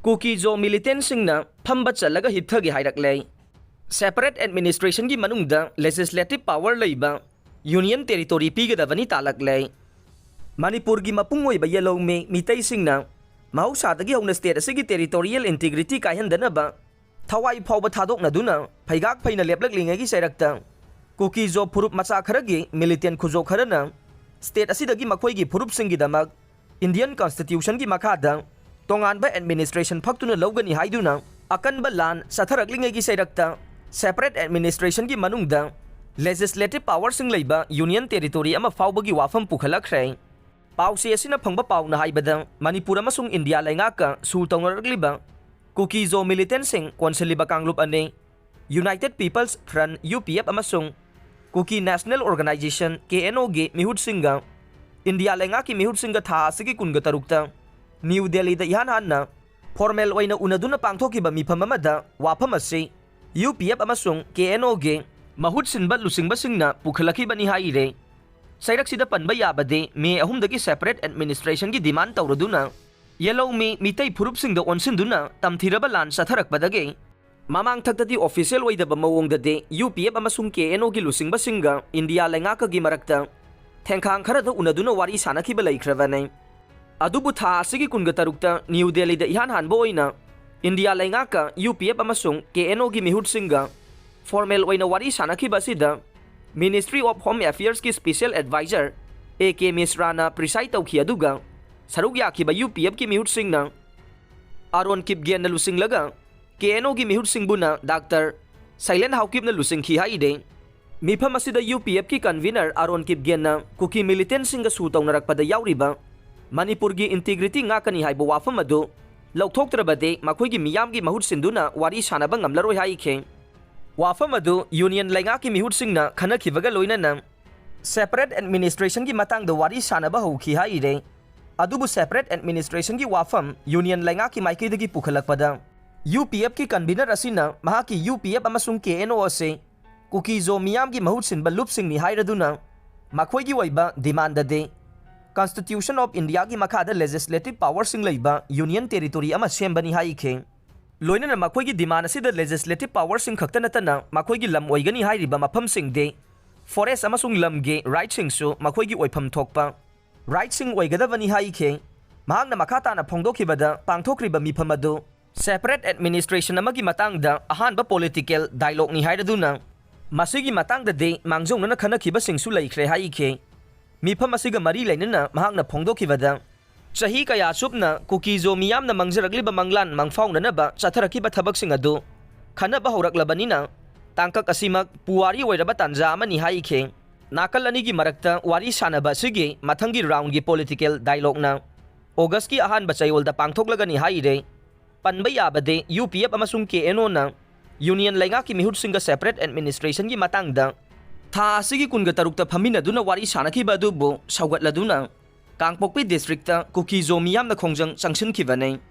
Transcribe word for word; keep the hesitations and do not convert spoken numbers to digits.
ꯀꯨꯀꯤ ꯖꯣ ꯃꯤꯂꯤꯇꯦꯟꯁꯤꯡꯅ ꯐꯝꯕ ꯆꯠꯂꯒ ꯍꯤꯞꯊꯒꯦ ꯍꯥꯏꯔꯛꯂꯦ꯫ ꯁꯦꯄꯔꯦꯠ ꯑꯦꯗꯃꯤꯅꯤꯁꯇ꯭ꯔꯦꯁꯟꯒꯤ ꯃꯅꯨꯡꯗ ꯂꯦꯖꯤꯁꯂꯦꯇꯤꯚ ꯄꯥꯋꯔ ꯂꯩꯕ ꯌꯨꯅꯤꯌꯟ ꯇꯦꯔꯤꯇꯣꯔꯤ ꯄꯤꯒꯗꯕꯅꯤ ꯇꯥꯛꯂꯛꯂꯦ꯫ ꯃꯅꯤꯄꯨꯔꯒꯤ ꯃꯄꯨꯡ ꯑꯣꯏꯕ ꯌꯦꯜꯍꯧꯃꯤ ꯃꯤꯇꯩꯁꯤꯡꯅ ꯃꯍꯧꯁꯥꯗꯒꯤ ꯍꯧꯅ ꯁ꯭ꯇꯦꯠ ꯑꯁꯤꯒꯤ ꯇꯦꯔꯤꯇꯣꯔꯤꯌꯦꯜ ꯏꯟꯇꯤꯒ꯭ꯔꯤꯇꯤ ꯀꯥꯏꯍꯟꯗꯅꯕ ꯊꯋꯥꯏ ꯐꯥꯎꯕ ꯊꯥꯗꯣꯛꯅꯗꯨꯅ ꯐꯩꯒꯥꯛ ꯐꯩꯅ ꯂꯦꯞꯂꯛꯂꯤꯉꯩꯒꯤ ꯆꯩꯔꯛꯇ ꯀꯨꯀꯤ ꯖꯣ ꯐꯨꯔꯨꯞ ꯃꯆꯥ ꯈꯔꯒꯤ ꯃꯤꯂꯤꯇꯦꯟ ꯈꯨꯖꯣ ꯈꯔꯅ ꯁ꯭ꯇꯦꯠ ꯑꯁꯤꯗꯒꯤ ꯃꯈꯣꯏꯒꯤ ꯐꯨꯔꯨꯞꯁꯤꯡꯒꯤꯗꯃꯛ ꯏꯟꯗꯤꯌꯟ ꯀꯟꯁꯇꯤꯇ꯭ꯌꯨꯁꯟꯒꯤ ꯃꯈꯥꯗ ꯇꯣꯉꯥꯟꯕ ꯑꯦꯗꯃꯤꯅꯤꯁꯇ꯭ꯔꯦꯁꯟ ꯐꯛꯇꯨꯅ ꯂꯧꯒꯅꯤ ꯍꯥꯏꯗꯨꯅ ꯑꯀꯟꯕ ꯂꯥꯟ ꯆꯠꯊꯔꯛꯂꯤꯉꯩꯒꯤ ꯆꯩꯔꯛꯇ ꯁꯦꯄꯔꯦꯠ ꯑꯦꯗꯃꯤꯅꯤꯁꯇ꯭ꯔꯦꯁꯟꯒꯤ ꯃꯅꯨꯡꯗ ꯂꯦꯖꯤꯁꯂꯦꯇꯤꯚ ꯄꯥꯋꯔꯁꯤꯡ ꯂꯩꯕ ꯌꯨꯅꯤꯌꯟ ꯇꯦꯔꯤꯇꯣꯔꯤ ꯑꯃ ꯐꯥꯎꯕꯒꯤ ꯋꯥꯐꯝ ꯄꯨꯈꯠꯂꯛꯈ꯭ꯔꯦ꯫ ꯄꯥꯎꯆꯦ ꯑꯁꯤꯅ ꯐꯪꯕ ꯄꯥꯎꯅ ꯍꯥꯏꯕꯗ, ꯃꯅꯤꯄꯨꯔ ꯑꯃꯁꯨꯡ ꯏꯟꯗꯤꯌꯥ ꯂꯩꯉꯥꯛꯀ ꯁꯨ ꯇꯧꯅꯔꯛꯂꯤꯕ ꯀꯨꯀꯤ ꯖꯣ ꯃꯤꯂꯤꯇꯦꯟꯁꯤꯡ ꯀꯣꯟꯁꯤꯜꯂꯤꯕ ꯀꯥꯡꯂꯨꯞ ꯑꯅꯤ, united people's front, U P F, ꯑꯃꯁꯨꯡ Kuki national organisation, K N ꯑꯣꯒꯤ ꯃꯤꯍꯨꯠꯁꯤꯡꯒ ꯏꯟꯗꯤꯌꯥ ꯂꯩꯉꯥꯛꯀꯤ ꯃꯤꯍꯨꯠꯁꯤꯡꯒ ꯊꯥ ꯑꯁꯤꯒꯤ ꯀꯨꯟꯒ ꯇꯔꯨꯛꯇ ꯅ꯭ꯌꯨ ꯗꯦꯜꯂꯤꯗ ꯏꯍꯥꯟ ꯍꯥꯟꯅ ꯐꯣꯔꯃꯦꯜ ꯑꯣꯏꯅ ꯎꯅꯗꯨꯅ ꯄꯥꯡꯊꯣꯛꯈꯤꯕ ꯃꯤꯐꯝ ꯑꯃꯗ ꯋꯥꯐꯝ ꯑꯁꯤ ꯌꯨ ꯄꯤ ꯑꯦꯐ ꯑꯃꯁꯨꯡ ꯀꯦ ꯑꯦꯟ ꯑꯣꯒꯤ ꯃꯍꯨꯠ ꯁꯤꯟꯕ ꯂꯨꯆꯤꯡꯕꯁꯤꯡꯅ ꯄꯨꯈꯠꯂꯛꯈꯤꯕꯅꯤ ꯍꯥꯏꯔꯦ꯫ ꯆꯩꯔꯛꯁꯤꯗ ꯄꯟꯕ ꯌꯥꯕꯗꯤ ꯃꯦ ꯑꯍꯨꯝꯗꯒꯤ ꯁꯦꯄꯔꯦꯠ ꯑꯦꯗꯃꯤꯅꯤꯁꯇ꯭ꯔꯦꯁꯟꯒꯤ ꯗꯤꯃꯥꯟ ꯇꯧꯔꯗꯨꯅ ꯌꯦꯜꯍꯧꯃꯤ ꯃꯤꯇꯩ ꯐꯨꯔꯨꯞꯁꯤꯡꯗ ꯑꯣꯟꯁꯤꯟꯗꯨꯅ ꯇꯝꯊꯤꯔꯕ ꯂꯥꯟ ꯆꯠꯊꯔꯛꯄꯗꯒꯤ ꯃꯃꯥꯡꯊꯛꯇꯗꯤ ꯑꯣꯐꯤꯁꯤꯌꯦꯜ ꯑꯣꯏꯗꯕ ꯃꯑꯣꯡꯗꯗꯤ ꯌꯨ ꯄꯤ ꯑꯦꯐ ꯑꯃꯁꯨꯡ ꯀꯦ ꯑꯦꯟ ꯑꯣꯒꯤ ꯂꯨꯆꯤꯡꯕꯁꯤꯡꯒ ꯏꯟꯗꯤꯌꯥ ꯂꯩꯉꯥꯛꯀꯒꯤ ꯃꯔꯛꯇ ꯊꯦꯡꯈꯥꯡ ꯈꯔꯗ ꯎꯅꯗꯨꯅ ꯋꯥꯔꯤ ꯁꯥꯅꯈꯤꯕ ꯂꯩꯈ꯭ꯔꯕꯅꯤ꯫ ꯑꯗꯨꯕꯨ ꯊꯥ ꯑꯁꯤꯒꯤ ꯀꯨꯟꯒ ꯇꯔꯨꯛꯇ ꯅ꯭ꯌꯨ ꯗꯦꯜꯂꯤꯗ ꯏꯍꯥꯟ ꯍꯥꯟꯕ ꯑꯣꯏꯅ ꯏꯟꯗꯤꯌꯥ ꯂꯩꯉꯥꯛꯀ ꯌꯨ ꯄꯤ ꯑꯦꯐ ꯑꯃꯁꯨꯡ ꯀꯦ ꯑꯦꯟ ꯑꯣꯒꯤ ꯃꯤꯍꯨꯠꯁꯤꯡꯒ ꯐꯣꯔꯃꯦꯜ ꯑꯣꯏꯅ ꯋꯥꯔꯤ ꯁꯥꯅꯈꯤꯕ ꯑꯁꯤꯗ ꯃꯤꯅꯤꯁꯇ꯭ꯔꯤ ꯑꯣꯐ ꯍꯣꯝ ꯑꯦꯐꯤꯌꯔꯁꯀꯤ ꯁ꯭ꯄꯤꯁꯦꯜ ꯑꯦꯗꯚꯥꯏꯖꯔ ꯑꯦ ꯀꯦ ꯃꯤꯁ꯭ꯔꯥꯅ ꯄ꯭ꯔꯤꯁꯥꯏꯗ ꯇꯧꯈꯤ, ꯑꯗꯨꯒ ꯁꯔꯨꯛ ꯌꯥꯈꯤꯕ ꯌꯨ ꯄꯤ ꯑꯦꯐꯀꯤ ꯃꯤꯍꯨꯠꯁꯤꯡꯅ ꯑꯥꯔꯣꯟ ꯀꯤꯞꯒꯦꯟꯅ ꯂꯨꯆꯤꯡꯂꯒ ꯀꯦ ꯑꯦꯟ ꯑꯣꯒꯤ ꯃꯤꯍꯨꯠꯁꯤꯡꯕꯨꯅ ꯗꯥꯛꯇꯔ ꯁꯩꯂꯦꯟ ꯍꯥꯎꯀꯤꯞꯅ ꯂꯨꯆꯤꯡꯈꯤ ꯍꯥꯏꯔꯦ꯫ ꯃꯤꯐꯝ ꯑꯁꯤꯗ ꯌꯨ ꯄꯤ ꯑꯦꯐꯀꯤ ꯀꯟꯚꯤꯅꯔ ꯑꯥꯔꯣꯟ ꯀꯤꯞꯒꯦꯟꯅ ꯀꯨꯀꯤ ꯃꯤꯂꯤꯇꯦꯟꯁꯤꯡꯒ ꯁꯨ ꯇꯧꯅꯔꯛꯄꯗ ꯌꯥꯎꯔꯤꯕ ꯃꯅꯤꯄꯨꯔꯒꯤ ꯏꯟꯇꯤꯒ꯭ꯔꯤꯇꯤ ꯉꯥꯛꯀꯅꯤ ꯍꯥꯏꯕ ꯋꯥꯐꯝ ꯑꯗꯨ ꯂꯧꯊꯣꯛꯇ꯭ꯔꯕꯗꯤ ꯃꯈꯣꯏꯒꯤ ꯃꯤꯌꯥꯝꯒꯤ ꯃꯍꯨꯠ ꯁꯤꯟꯗꯨꯅ ꯋꯥꯔꯤ ꯁꯥꯅꯕ ꯉꯝꯂꯔꯣꯏ ꯍꯥꯏꯈꯤ꯫ ꯋꯥꯐꯝ ꯑꯗꯨ ꯌꯨꯅꯤꯌꯟ ꯂꯩꯉꯥꯛꯀꯤ ꯃꯤꯍꯨꯠꯁꯤꯡꯅ ꯈꯟꯅꯈꯤꯕꯒ ꯂꯣꯏꯅꯅ ꯁꯦꯄꯔꯦꯠ ꯑꯦꯗꯃꯤꯅꯤꯁꯇ꯭ꯔꯦꯁꯟꯒꯤ ꯃꯇꯥꯡꯗ ꯋꯥꯔꯤ ꯁꯥꯅꯕ ꯍꯧꯈꯤ ꯍꯥꯏꯔꯦ꯫ ꯑꯗꯨꯕꯨ ꯁꯦꯄꯔꯦꯠ ꯑꯦꯗꯃꯤꯅꯤꯁꯇ꯭ꯔꯦꯁꯟꯒꯤ ꯋꯥꯐꯝ ꯌꯨꯅꯤꯌꯟ ꯂꯩꯉꯥꯛꯀꯤ ꯃꯥꯏꯀꯩꯗꯒꯤ ꯄꯨꯈꯠꯂꯛꯄꯗ ꯌꯨ ꯄꯤ ꯑꯦꯐꯀꯤ ꯀꯟꯚꯤꯅꯔ ꯑꯁꯤꯅ ꯃꯍꯥꯛꯀꯤ ꯌꯨ ꯄꯤ ꯑꯦꯐ ꯑꯃꯁꯨꯡ ꯀꯦ ꯑꯦꯟ ꯑꯣ ꯑꯁꯤ ꯀꯨꯀꯤ ꯖꯣ ꯃꯤꯌꯥꯝꯒꯤ ꯃꯍꯨꯠ ꯁꯤꯟꯕ ꯂꯨꯞꯁꯤꯡꯅꯤ ꯍꯥꯏꯔꯗꯨꯅ ꯃꯈꯣꯏꯒꯤ ꯑꯣꯏꯕ ꯗꯤꯃꯥꯟꯗꯗꯤ Constitution of Indiaꯒꯤ ꯃꯈꯥꯗ legislative powerꯁꯤꯡ ꯂꯩꯕ union territory ꯑꯃ ꯁꯦꯝꯕꯅꯤ ꯍꯥꯏꯈꯤ꯫ ꯂꯣꯏꯅꯅ ꯃꯈꯣꯏꯒꯤ demand ꯑꯁꯤꯗ legislative powerꯁꯤꯡ ꯈꯛꯇ ꯅꯠꯇꯅ ꯃꯈꯣꯏꯒꯤ ꯂꯝ ꯑꯣꯏꯒꯅꯤ ꯍꯥꯏꯔꯤꯕ ꯃꯐꯝꯁꯤꯡꯗꯤ forest ꯑꯃꯁꯨꯡ ꯂꯝꯒꯤ rightꯁꯤꯡꯁꯨ ꯃꯈꯣꯏꯒꯤ ꯑꯣꯏꯐꯝ ꯊꯣꯛꯄ rightꯁꯤꯡ ꯑꯣꯏꯒꯗꯕꯅꯤ ꯍꯥꯏꯈꯤ꯫ ꯃꯍꯥꯛꯅ ꯃꯈꯥ ꯇꯥꯅ ꯐꯣꯡꯗꯣꯛꯈꯤꯕꯗ, ꯄꯥꯡꯊꯣꯛꯈ꯭ꯔꯤꯕ ꯃꯤꯐꯝ ꯑꯗꯨ separate administration ꯑꯃꯒꯤ ꯃꯇꯥꯡꯗ ꯑꯍꯥꯟꯕ political dialogueꯅꯤ ꯍꯥꯏꯔꯗꯨꯅ, ꯃꯁꯤꯒꯤ ꯃꯇꯥꯡꯗꯗꯤ ꯃꯥꯡꯖꯧꯅꯅ ꯈꯟꯅꯈꯤꯕꯁꯤꯡꯁꯨ ꯂꯩꯈ꯭ꯔꯦ ꯍꯥꯏꯈꯤ꯫ ꯃꯤꯐꯝ ꯑꯁꯤꯒ ꯃꯔꯤ ꯂꯩꯅꯅ ꯃꯍꯥꯛꯅ ꯐꯣꯡꯗꯣꯛꯈꯤꯕꯗ, ꯆꯍꯤ ꯀꯌꯥ ꯆꯨꯞꯅ ꯀꯨꯀꯤ-ꯖꯣ ꯃꯤꯌꯥꯝꯅ ꯃꯥꯡꯖꯔꯛꯂꯤꯕ ꯃꯪꯂꯥꯟ ꯃꯪꯐꯥꯎꯅꯅꯕ ꯆꯠꯊꯔꯛꯈꯤꯕ ꯊꯕꯛꯁꯤꯡ ꯑꯗꯨ ꯈꯟꯅꯕ ꯍꯧꯔꯛꯂꯕꯅꯤꯅ, ꯇꯥꯡꯀꯛ ꯑꯁꯤꯃꯛ ꯄꯨꯋꯥꯔꯤ ꯑꯣꯏꯔꯕ ꯇꯥꯟꯖꯥ ꯑꯃꯅꯤ ꯍꯥꯏꯈꯤ꯫ ꯅꯥꯀꯜ ꯑꯅꯤꯒꯤ ꯃꯔꯛꯇ ꯋꯥꯔꯤ ꯁꯥꯅꯕ ꯑꯁꯤꯒꯤ ꯃꯊꯪꯒꯤ roundꯒꯤ political dialogueꯅ Augustꯀꯤ ꯑꯍꯥꯟꯕ ꯆꯌꯣꯜꯗ ꯄꯥꯡꯊꯣꯛꯂꯒꯅꯤ ꯍꯥꯏꯔꯦ꯫ ꯄꯟꯕ ꯌꯥꯕꯗꯤ, UPF ꯑꯃꯁꯨꯡ KNOꯅ union ꯂꯩꯉꯥꯛꯀꯤ ꯃꯤꯍꯨꯠꯁꯤꯡꯒ separate administrationꯒꯤ ꯃꯇꯥꯡꯗ ꯊꯥ ꯑꯁꯤꯒꯤ ꯀꯨꯟꯒ ꯇꯔꯨꯛꯇ ꯐꯝꯃꯤꯟꯅꯗꯨꯅ ꯋꯥꯔꯤ ꯁꯥꯅꯈꯤꯕ ꯑꯗꯨꯕꯨ ꯁꯧꯒꯠꯂꯗꯨꯅ ꯀꯥꯡꯄꯣꯛꯄꯤ districtꯇ ꯀꯨꯀꯤ-ꯖꯣ ꯃꯤꯌꯥꯝꯅ ꯈꯣꯡꯖꯪ ꯆꯪꯁꯤꯟꯈꯤꯕꯅꯤ꯫